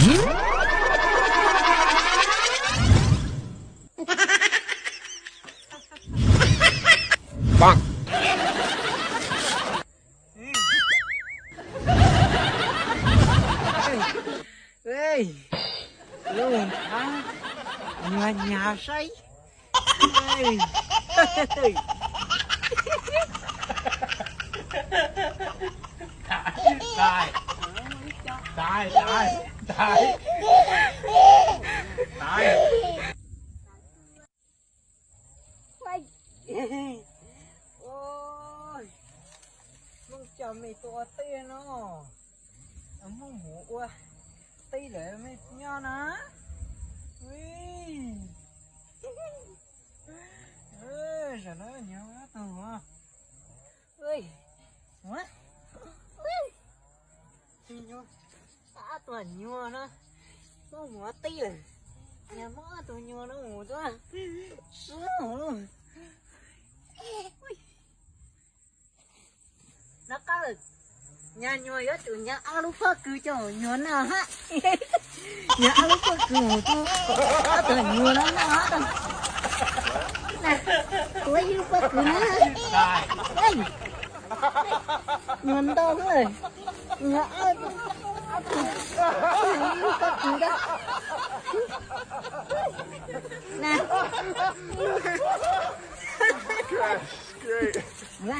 Lub nthab nyuag nyag saib. Mus coj me tuaj ua teb no, mus mus ua teb lawm me nyob na. Zaum no nyuag ob tug, ua, ua, ob tug nyuag no, muab mus ua teb lawm. Nyuag muab ob tug nyuag no mus tuaj sib mus. Nov qab lawm, nyuag nyuag yuav tsum nyuag ob lub pob kws coj nyuag noj hab. Nyuag ob lub pob kws mus tuaj, ob tug nyuag no noj hab. Na, tua ib lub pob kws na. Nyuag ntau lawm, nyuag ob, ob tug, ib lub pob kws ntau. Na.